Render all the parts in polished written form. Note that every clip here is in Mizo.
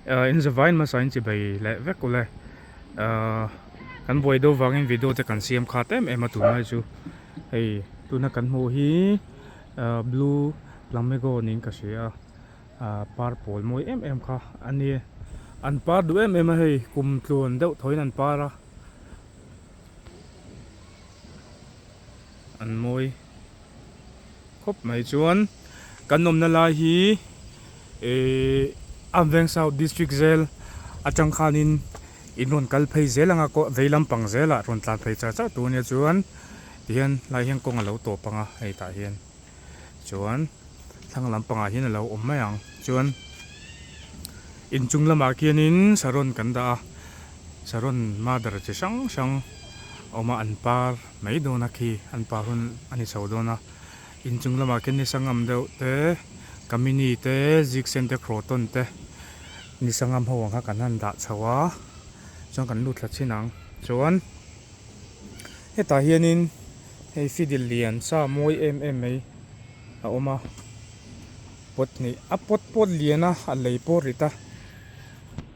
Ahh in zavaiin hmasa in chibai leh vek ule ahh kan buai deuh vangin video te kan siam khat em em a tunlai chu hei tuna kan hmuh hi ahh blue flamingo niin ka hria a ahh par pawl mawi em em kha a ni an par duh em em a hei kum tluan deuh thawiin an par a an mawi. Khawp mai chuan kan awmna lai hi ihh Amveng South District zel atang khanin in rawn kal phei zel anga kaw vei lampang zelah rawn tlan phei char char tur ania chuan tihian lai hian kawng a lo tawp ang a hei tah hian chuan thlang lampangah hian a lo awm mai ang chuan inchung lamah khianin saron kan dah a saron mother chi hrang hrang a awm a an par. Mai dawn a khi an pa hun a ni chho dawn a, inchung lamah khian ni sangam deuh te, kamini te, ziksen te, croton te ni sangam ho ang kha kan han dah chho a, chuan kan lut thla chhin ang. Chuan hetah hianin hei fiddle lian sa mawi em em mai a awm a, pot hnih a pot pawt lian a, a lei pawh rit a,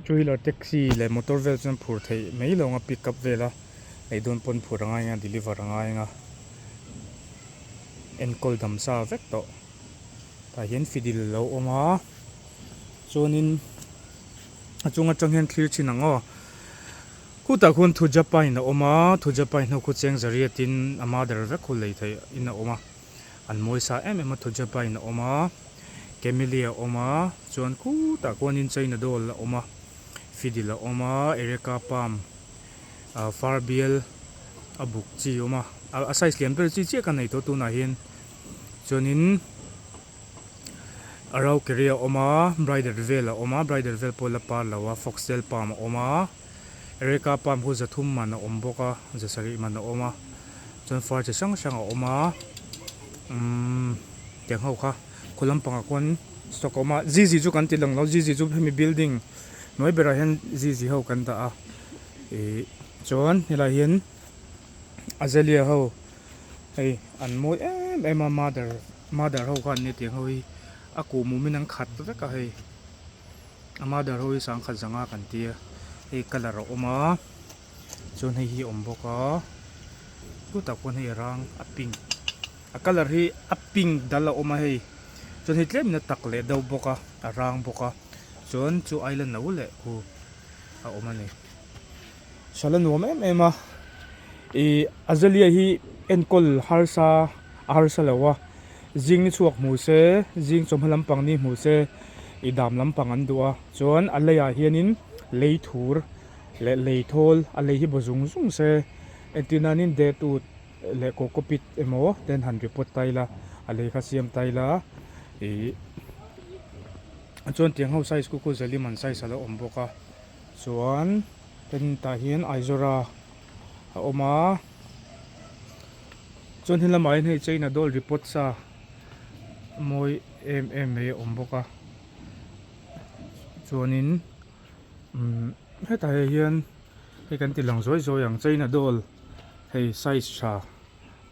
two wheeler taxi leh motor vel chuan phur theih mai lo ang a pick up vel a. Ei dawn pawn phur a ngai ang a deliver a ngai ang a enkawl dam sa vek tawh tah hian fidil a lo awm a chuanin a chung atang hian thlir thin ang aw khutah khuan thuja pine a awm a thuja pine ho khu cheng zariat in a mother vek khu lei theih in a awm a an mawi sa em em a thuja pine a awm a camellia a awm a chuan khutah khuanin china doll a awm a fidil a awm a areca palm. ah far bial a buk chi a awm a a size lian ber chi chiah ka nei tawh tunah hian chuanin araucari a awm a bridal veil a awm a bridal veil pawh la par lo a foxtail palm a awm a areca palm khu zathum man a awm bawk a zasarih man a awm a chuan far chi hrang hrang a awm a umm tiang ho kha khaw lampangah khuan stock a awm a zizi chu kan ti lang lo zizi chu hemi building hnuai berah hian zizi ho kan dah a. Ih chuan helai hian azalea ho hei an mawi em em a mother mother ho kha an nia tiang ho hi a kuhmum in an khat vek a hei a mother ho hi sangkhat zanga kan tia hei colour a awm a chuan hei hi a awm bawk a chutah khuan hei a rang a pink a colour hi a pink dal a awm a hei chuan hei tlem in a tak leh deuh bawk a a rang bawk a chuan chu island lo leh khu. a awm a ni sala nuam em em a ih azalea hi enkawl harsa a harsa lo a zing ni chhuak hmu se zing chawhma lampang ni hmu se ih dam lampang an duh a chuan a leiah hianin lei thur leh lei thawl a lei hi baw zung zung se entir nanin deadwood leh cocopeat emaw ten han report ta ila a lei kha siam ta ila ih. Chuan tiang ho size khu khu zalim an size alo awm bawk a chuan tah hian aizawra a awm a chuan he lamah hian hei china doll report sa mawi em em mai a awm bawk a chuanin umm hetah hian hei kan ti lang zawi zawi ang china doll hei size tha.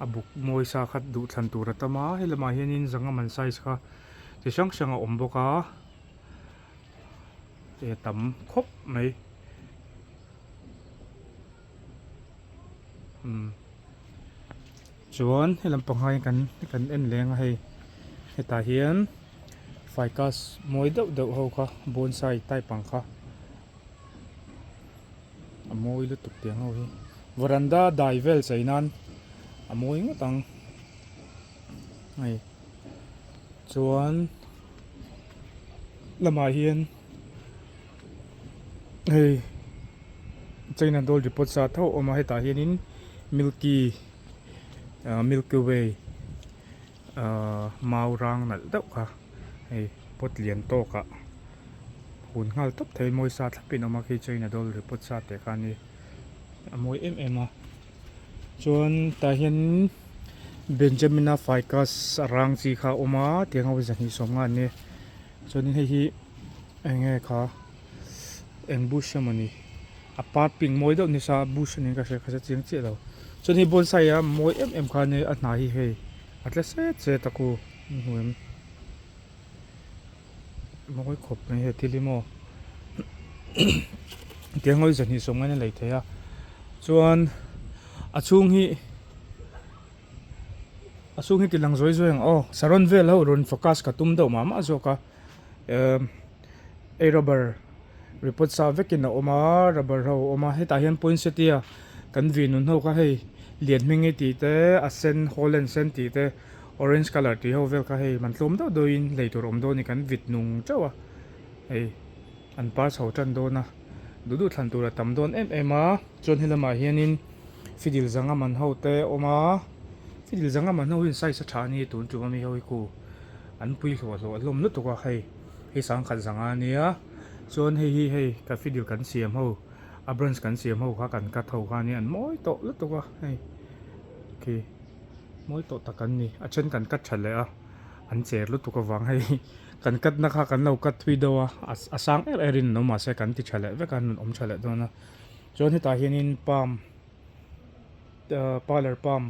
A buk mawi sa kha duh thlan tur a tam a he lamah hianin zanga man size kha chi hrang hrang a awm bawk a e tam khawp mai umm chuan he lampang ah hian kan kan en leng a hei hetah hian ficus mawi deuh deuh ho kha bonsai type ang kha. A mawi lutuk tiang ho hi varanda dai vel chei nan a mawi ngawt ang hei chuan lamah hian hei china doll report sa tho a awm a hetah hianin milky ah milky way ah mau rang nalh deuh kha hei pot lian tawk ah. Hun nghal tawp thei mawi sa thlap in awm a khi china doll report sa teh kha a ni a mawi em em a chuan tah hian benjamina ficus a rang chi kha a awm a tiang ho hi zahnih sawm nga an ni chuanin hei hi eng nge kha eng bush emawni a par pink mawi deuh nisa bush a niin ka hria ka hre chiang chiah lo chuan hei bonsai a mawi em em kha a ni a hna hi hei a tle set set a ku hmu em. Mawi khawp mai he thil hi maw. Tiang ho hi zahnih sawmngain a lei theih a chuan a chhung hi a chhung hi ti lang zawi zawi ang aw saron vel ho rawn focus ka tum deuh mah mah zawk a ehh ei rubber report sa vekin a awm a rubber ho a awm a hetah hian poinsettia kan vih nun ho kha hei lian hming i tih te a sen holland sen tih te orange colour tih ho vel kha hei man tlawm deuh deuhin lei tur awm dawn a ni kan vit nung teuh a hei. An par chho tan dawn a, duh duh thlan tur a tam dawn em em a, chuan helamah hianin fidil zanga man ho te a awm a, fidil zanga man ho hi size a tha a ni tun tum ami ho hi khu an pui hluah hluah hlawm lutuk a hei hei sangkhat zanga a nia chuan hei hi hei ka fidil kan siam ho a branch kan siam ho kha kan cut ho kha a nia an mawi tawh lutuk a hei khi mawi tawh tak an ni a then kan cut tha leh a an cher lutuk avang hei. Kan cut na kha kan lo cut thui deuh a, a sang er er in an awm mahse kan ti tha leh vek a, an rawn awm tha leh dawn a. Chuan hetah hianin palm ahh parlour palm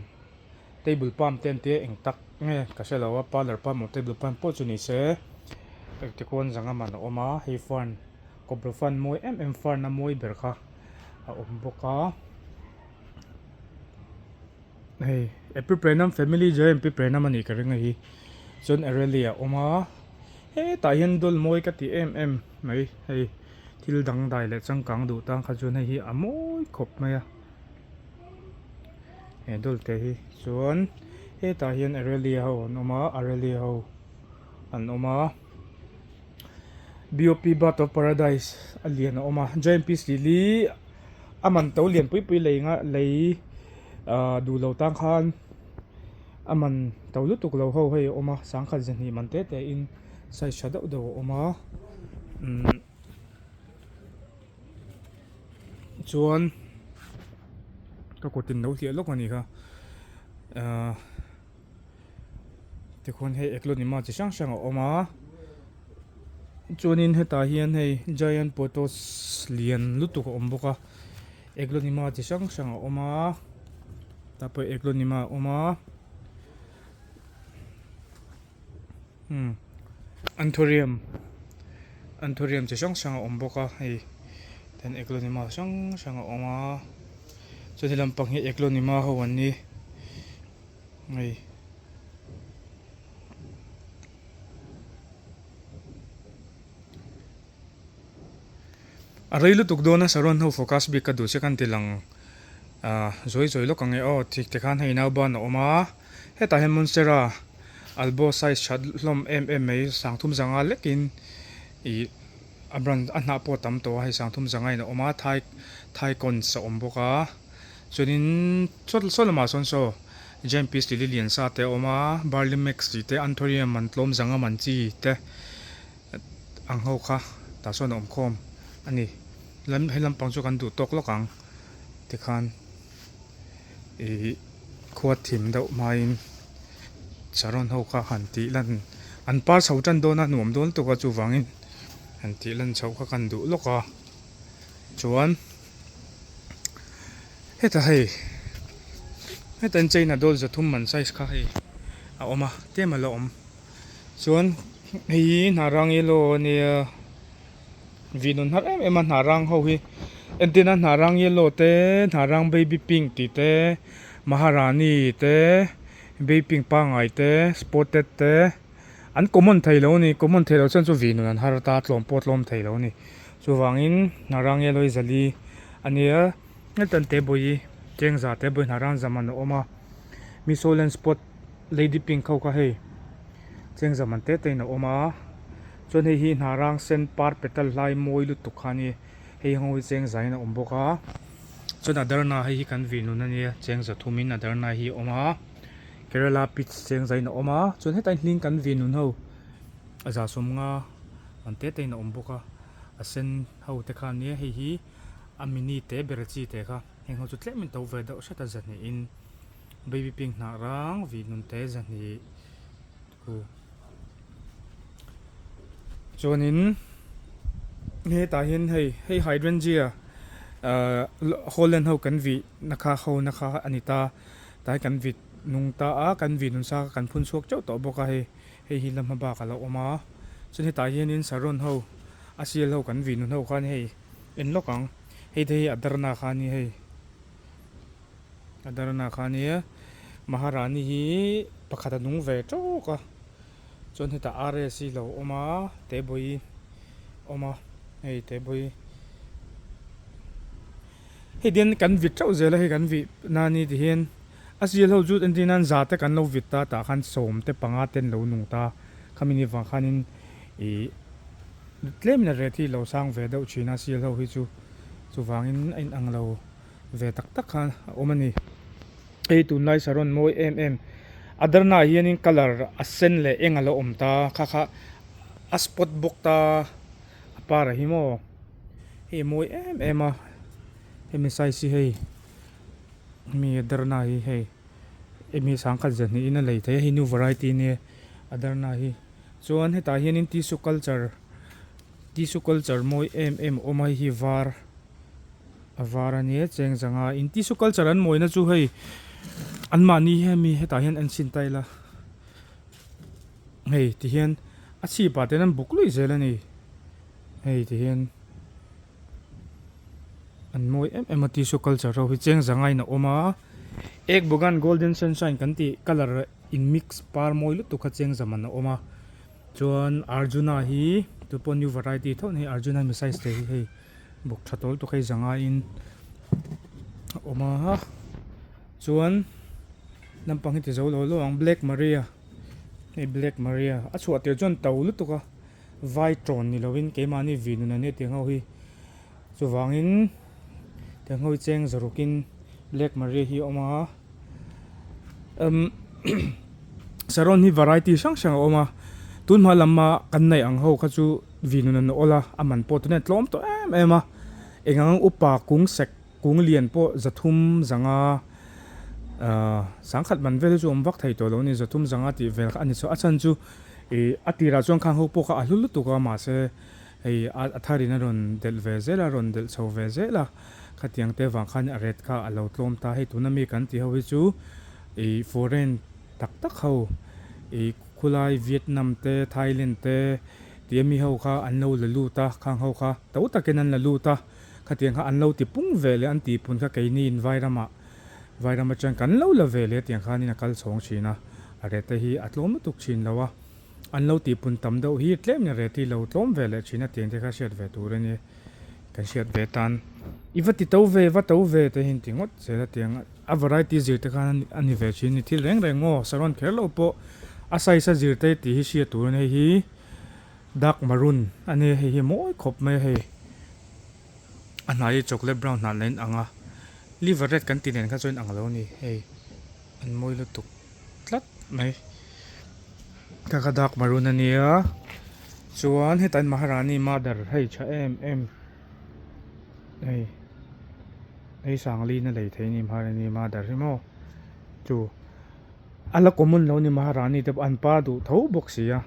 table palm te an tia eng tak nge ka hre lo a parlour palm or table palm pawh chu ni se engtikuan zanga man a awm a hei fern kawpro fan mawi em em fern a mawi ber kha a awm bawk a. Hei Epipremnum family giant epipremnum a nih ka ring a hi chuan Aurelia a awm a hetah hian dawl mawi ka ti em em mai hei thil dangdai leh changkang duh tan kha chuan hei hi a mawi khawp mai a he dawl te hi chuan hetah hian Aurelia ho an awm a Aurelia ho an awm a B O P bird of paradise a lian a awm a giant peace lily a man to lian pui pui lei nga lei ahh duh lo tan khan a man to lutuk lo ho hei a awm a sangkhat zahnih man te te in size tha deuh deuh a awm a umm chuan ka kut in lo hliah lawk a ni kha ahh. Tikhuan hei eklonima chi hrang hrang a awm a chuanin hetah hian hei giant potos lian lutuk a awm bawk a eklonima chi hrang hrang a awm a tah pawh eklonima a awm a umm anthurium anthurium chi hrang hrang a awm bawk a hei then eklonima hrang hrang a awm a chuan he lampang hi eklonima ho an ni. Hei a rei lutuk dawn a saron ho focus bik ka duh che khan ti lang ah zawi zawi lawk ang e aw thik te khan hei nauban a awm a hetah hian monstera albo size that hlawm em em mai sangthum zanga lekin ih a branch a hnah pawh a tam tawh a hei sangthum zanga in a awm a thai thai cons a awm bawk a. Chuanin saw saw lamah sawn saw giant peace lily lian sa te a awm a barley max tih te anthurium an tlawm zanga man chi te ang ho kha tah sawn a awm khawm a ni lam he lampang chu kan duh tawk lawk ang tikhan ih khua thim deuh hmain saron ho kha han tih lan an par chho tan dawn a nuam dawn lutuk a chuvangin han tih lan chhoh kha kan duh lawk a chuan. Heta hei heta in china dawl zathum man size kha hei a awm a tlem a la awm chuan hei hi hnah rang yellow a nia vih nun har em em a hnah rang ho hi entirna hnah rang yellow te hnah rang baby pink tih te maharani te baby pink pangngai te spotted te. An common thei lo a ni, common thei lo chuan chu vih nun an har ta, tlawm pawh tlawm thei lo a ni. Chuvangin Hnarang Yellow Zali a nia, Milton Tebawi Chengza Tebawi Hnarang Zaman a awm a, Misoland Spot Lady Pink ho kha hei Chengza man te te in a awm a, chuan hei hi Hnarang sen par petal hlai mawi lutuk kha a ni, hei ho hi Chengza in a awm bawk a, chuan Adarna hei hi kan vih nun a nia, Chengza thum in Adarna hi a awm a. Kerala pitch cheng zaiin a awm a chuan hetah hian hling kan ve nun ho a za sawm nga an te te in a awm bawk a a sen ho te kha ania hei hi a mini te ber chi te kha heng ho chu tlem in to ve deuh hret a zahnih in baby pink hnah rang vih nun te zahnih ku chuanin hetah hian hei hei hydrangea ahh holland ho kan vih na kha ho na kha a ni ta. Tlai kan vit nung ta a, kan vih nun sa kha kan phun chhuak teuh tawh bawk a hei, hei hi la hma bak a lo awm a, chuan hetah hianin saron ho a sial ho kan vih nun ho khan hei. En lawk ang hei te hi a darna kha a ni hei a darna kha a nia Maharani hi pakhat a nung ve tawk a chuan hetah R_S hi lo awm a Tebawi awm a hei Tebawi hei hian kan vit teuh zel a hei kan vih na a ni ti hian a sial ho chu entir nan za te kan lo vit ta tah khan sawm te panga te an lo nung ta khami ni vang khanin ih Tlem in a ret hi lo sang ve deuh thin a seal ho hi chu chuvangin a inang lo ve tak tak kha a awm a ni. Hei tunlai saron mawi em em a darna ah hianin colour a sen leh eng a lo awm ta kha kha a spot bawk ta a par ah hi maw hei a mawi em em a hemi size hi hei hemi a darna hi hei hemi sangkhat zahnih in a lei thei a hei new variety ania a darna hi. Chuan hetah hianin tissue culture tissue culture mawi em em a awm a hei hi var a var a nia cheng zanga in tissue culture an mawina chu hei anmahni hi hemi hetah hian an chhin ta ila hei tihian a chhip ah te hian an buk luih zel a ni hei tihian an mawi em em a tissue culture ho hi cheng zanga in a awm a egg bagan golden sunshine kan tih colour. In mix par mawi lutuk kha cheng zaman a awm a chuan Arjuna hi tu pawh new variety tho ani Arjuna mi size te hi hei bawk tha tawl tuk hei zanga in a awm a chuan naupang hi ti zo lo lo ang black maria hei black maria a chhuah tir chuan to lutuk a vai tawn ni lovin keimahni vih nun ania tiang ho hi chuvangin tiang ho hi cheng zarukin black maria hi a awm a. Umm saron hi variety hrang hrang a awm a tunhma lama kan neih ang ho kha chu vinun an awl a a man pawh tunah tlawm tawh em em a eng ang upa kung sek kung lian pawh zathum zanga ahh sangkhat man vel hi chu awm vak thei tawh lo a ni zathum zanga tih vel kha a ni chhuah a chhan chu ih a tirah chuan khang ho pawh kha a hlu lutuk a mahse hei a tharin a rawn delh ve zel a rawn delh chho ve zel a. Khatiang te vang khan a ret kha a lo tlawm ta. Hei tuna mi kan tih ho hi chu ih foreign tak tak ho ih khulai Vietnam te Thailand te tih ami ho kha an lo la lut a khang ho kha to takin an la lut a khatiang kha an lo ti pung ve leh an tih pun kha keini in Vairamah Vairam atang kan lo la ve leh tiang khanin a kal chhawng thin a a ret te hi a tlawm lutuk thin lo a an lo tih pun tam deuh hi tlem in a ret hi lo tlawm ve leh thin a tiang te kha hriat ve tur a ni. Kan hriat ve tan i va ti to ve va to ve te hi an ti ngawt zel a tiang a variety zir te khan a ni ve thin ni thil reng reng aw saron kher loh pawh a size a zir te tih hi hriat tur a ni hei hi dark maroon a ni hei hi mawi khawp mai a hei a hnai hi chocolate brown hnah nen ang a liver red kan ti nen kha chuan ang lo a ni hei an mawi lutuk tlat mai. Ka ka dark maroon a nia chuan hetah hian maharani mother hei tha em em hei hei sanglin a lei thei a ni maharani mother hi maw chu a la common lo a ni maharani te pawh an pa duh tho bawk si a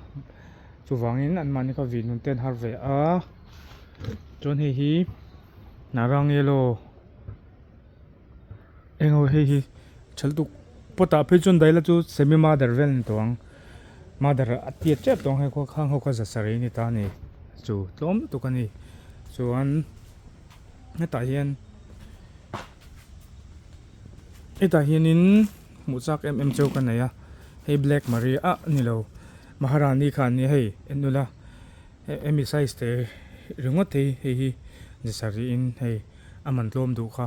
chuvangin anmahni kha vih nun te an har ve a chuan hei hi narang yellow. Eng hei hi thal tuk pot ah phei chuan daila chu semi mother vel a ni tawh ang mother a tiat tep tawh ang hei khaw khang ho kha za sarih a ni ta a ni chu tlawm lutuk a ni chuan hetah hian hetah hianin hmuh chak em em chu ka nei a hei black maria ah a ni lo maharani kha an nia hei en ula hemi size te ringawt hi hei hi za sarih in hei. A man tlawm duh kha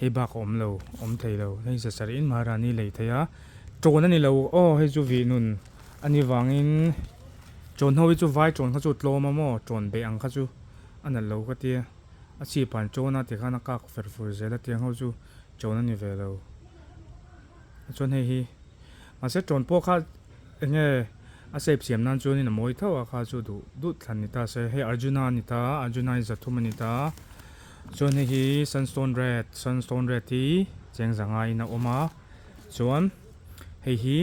hei bak a awm lo awm thei lo hei za sarih in maharani lei thei a trawn a ni lo aw hei chu vih nun a ni vangin trawn ho hi chu vai trawn kha chu tlawm a maw trawn beih ang kha chu a nalh lo ka tia a chhip an trawn a tikhan a kak fer fur zel a tiang ho chu trawn a ni ve lo chuan hei hi mahse trawn pawh kha eng nge a shape siam nan chuanin a mawi tho a kha chu duh duh thlan ni ta se hei Arjuna a ni ta Arjuna hi zathum a ni ta chuan hei hi sunstone red sunstone red hi cheng zanga in a awm a chuan hei hi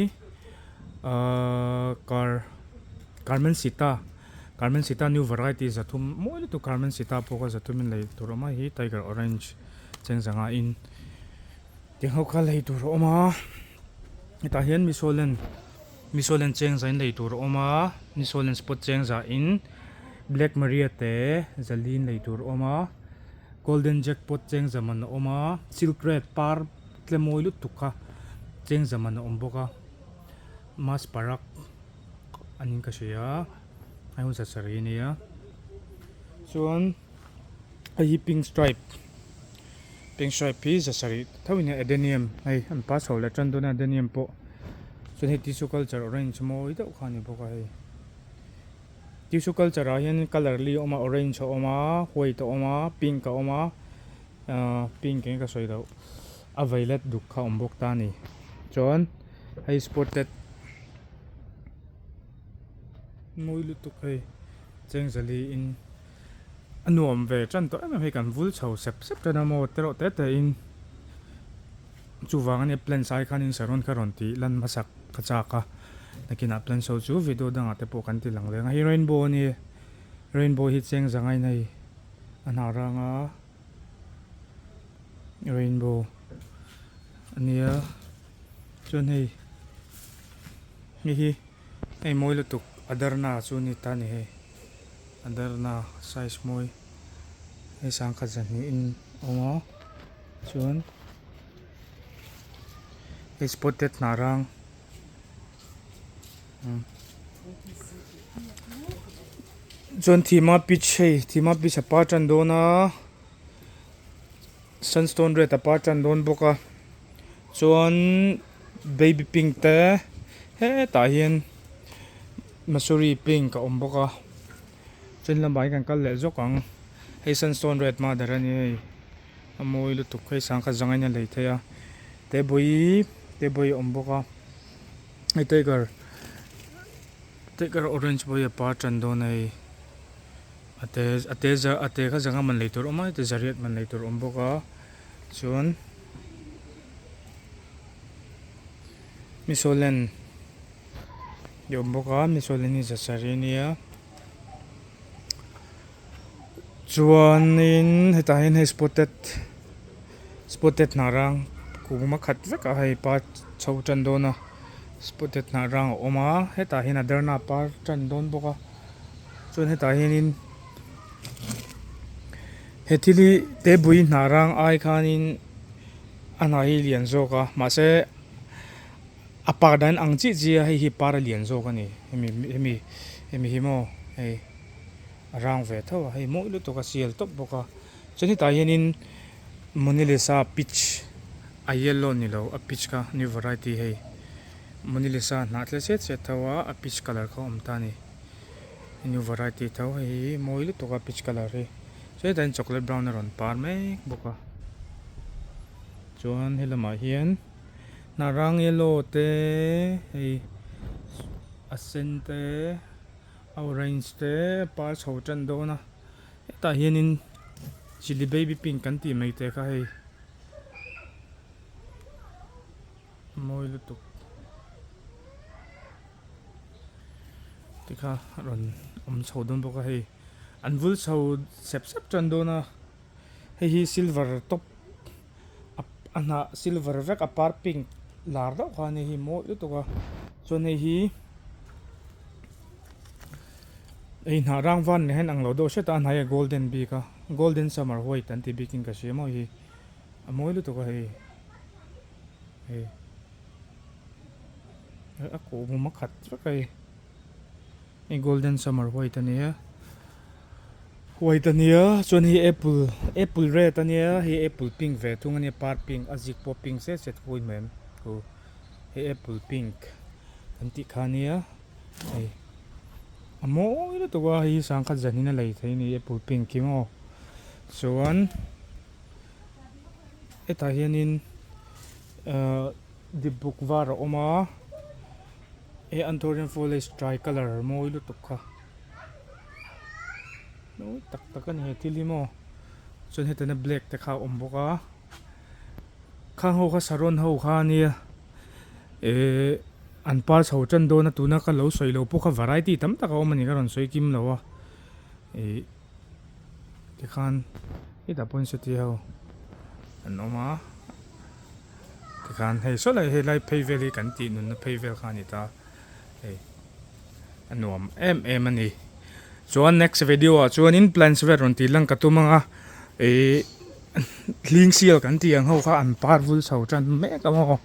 ahh car carmen sita carmen sita new variety zathum mawi lutuk carmen sita pawh kha zathum in lei tur a awm a hei hi tiger orange cheng zanga in. Tiang ho kha lei tur a awm a hetah hian misolen misolen cheng zain lei tur a awm a misolen spot cheng zain black maria te zalin lei tur a awm a. Golden jackpot cheng za man a awm a silk red par tle mawi lutuk kha cheng za man a awm bawk a mas parak a niin ka hria a hei hun sarih a nia chuan hei hi pink stripe pink stripe hi za sarih tho in adenium hei an pass ho leh tan dawn a adenium pawh chuan hei tissue culture orange mawi deuh kha a ni bawk a hei. Tissue culture ah hian colour li a awm a orange a awm a white a awm a pink a awm a ahh pink eng ka sawi loh a violet duk kha a awm bawk ta a ni chuan hei spotted mawi lutuk hei chengzali in a nuam ve tan tawh em em hei kan vul chho sep sep tan a maw te reuh te te in chuvang ania plants ai khanin saron kha rawn tih lan hmasak ka chak a nakinah plants ho chu video dangah te pawh kan ti lang leng a hei rainbow a ni rainbow hi cheng za ngain hei a hnah rang a rainbow a nia chuan hei hei hi hei mawi lutuk a darna chu a ni ta a ni hei a darna size mawi hei sangkhat zahnih in a awm a. Chuan hei spotted hnah rang chuan thima pitch hei thima pitch a par tan dawn a sandstone red a par tan dawn bawk a chuan baby pink te hetah hian masuri pink a awm bawk a chuan lamah hian kan kal leh zawk ang hei sandstone red mother a ni hei. A mawi lutuk hei sangkhat zangin a lei thei a tebawii tebawii a awm bawk a hei tiger tiger orange pawh hi a par tan dawn a hei a te a te za a te kha zanga man lei tur a awm a heti zariat man lei tur a awm bawk a chuan misolen hi a awm bawk a misolen hi zasarih a nia. Chuanin hetah hian hei spotted spotted hnah rang kum a khat vek a hei par chho tan dawn a spotted hnah rang a awm a hetah hian a darna par tan dawn bawk a chuan hetah hianin he thil hi tebui hnah rang ai khanin a hnah hi lian zawk a mahse a par dan ang chiah chiah a hei hi par a lian zawk a ni hemi hemi hemi hi maw hei. A rang ve tho a hei mawi lutuk a sial tawp bawk a chuan hetah hianin Monalisa peach a yellow ni lo a peach kha new variety hei Monalisa hnah tle zet zet tho a a peach colour kha a awm ta a ni new variety tho hei hi mawi lutuk a peach colour hi chuan hetah hian chocolate brown a rawn par mek bawk a chuan helamah hian hnah rang yellow te hei a sen te. A orange te par chho tan dawn a hetah hianin chilli baby pink kan tih mai te kha hei a mawi lutuk te kha a rawn awm chho dawn bawk a hei an vul chho sep sep tan dawn a hei hi silver top a hnah silver vek a par pink lar deuh kha a ni hei mawi lutuk a chuan hei hi hei hnah rang van nen hian ang lo deuh hret a a hnai a golden bik a golden summer white an ti bikin ka hria maw hei a mawi lutuk a hei hei a kuhmum a khat vek a hei. Hei golden summer white a nia white a nia chuan hei apple apple red a nia hei apple pink ve thung a nia par pink a zik pawh pink zet zet pawh a inhmeh em hei apple pink kan tih kha a nia hei a mawi lutuk a hei hi sangkhat zan in a lei thei a ni apple pink hi maw chuan hetah hianin ahh dip buk var a awm a. He anthurium foliage tri colour mawi lutuk kha mawi tak tak a ni he thil hi maw chuan hetana black te kha a awm bawk a khang ho kha saron ho kha a nia ehh an par chho tan dawn a tuna ka lo sawi lo pawh kha variety tam tak a awm a ni ka rawn sawi kim lo a ih tikhan hetah pawh hian satia ho an awm a. Tikhan hei saw lai helai phei vel hi kan tih nunna phei vel kha a ni ta hei a nuam em em a ni. Chuan next video ah chuanin plants vel rawn tih lang ka tum ang a. Ihh hling sial kan tih ang ho kha an par vul chho tan mek a maw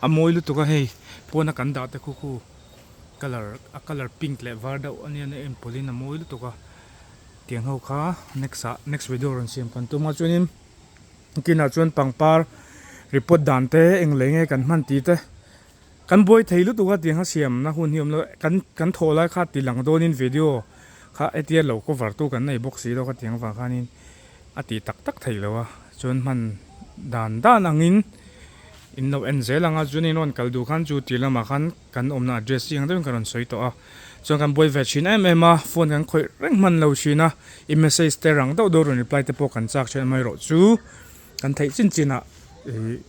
a mawi lutuk a hei pawna kan dah te khu khu colour a colour pink leh var deuh a nia en pawlhin a mawi lutuk a tiang ho kha next ah next video rawn siam kan tum a chuanin kinah chuan pangpar report dan te eng leh nge kan hman tih te. Kan buai thei lutuk a tiang a siamna hun hi awm lo kan kan thawh lai kha ti lang dawnin video kha hetia lo cover tu kan nei bawk si lo kha tiang avang khanin a tih tak tak thei lo a chuan hman dan dan angin in lo en zel ang a chuan in rawn kal duh khan chu tih lamah khan kan awmna address chi ang deuhin ka rawn sawi tawh a chuan kan buai ve thin em em a phone kan khawih reng hman lo thin a i message te rang deuh deuh rawn reply te pawh kan chak thin amaherawh chu kan theih chin chin ah ih.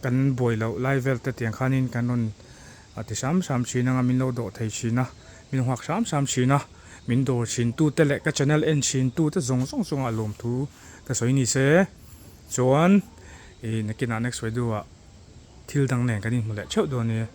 Kan buai loh lai vel te tiang khanin kan rawn ti hram hram thin anga min lo dawh thei thin a, min nghak hram hram thin a, min dawr thin tu te leh ka channel en thin tu te zawng zawng chungah lawmthu ka sawi ni se. Chuan ih nakinah next video ah thil dang nen kan inhmu leh theuh dawn nia.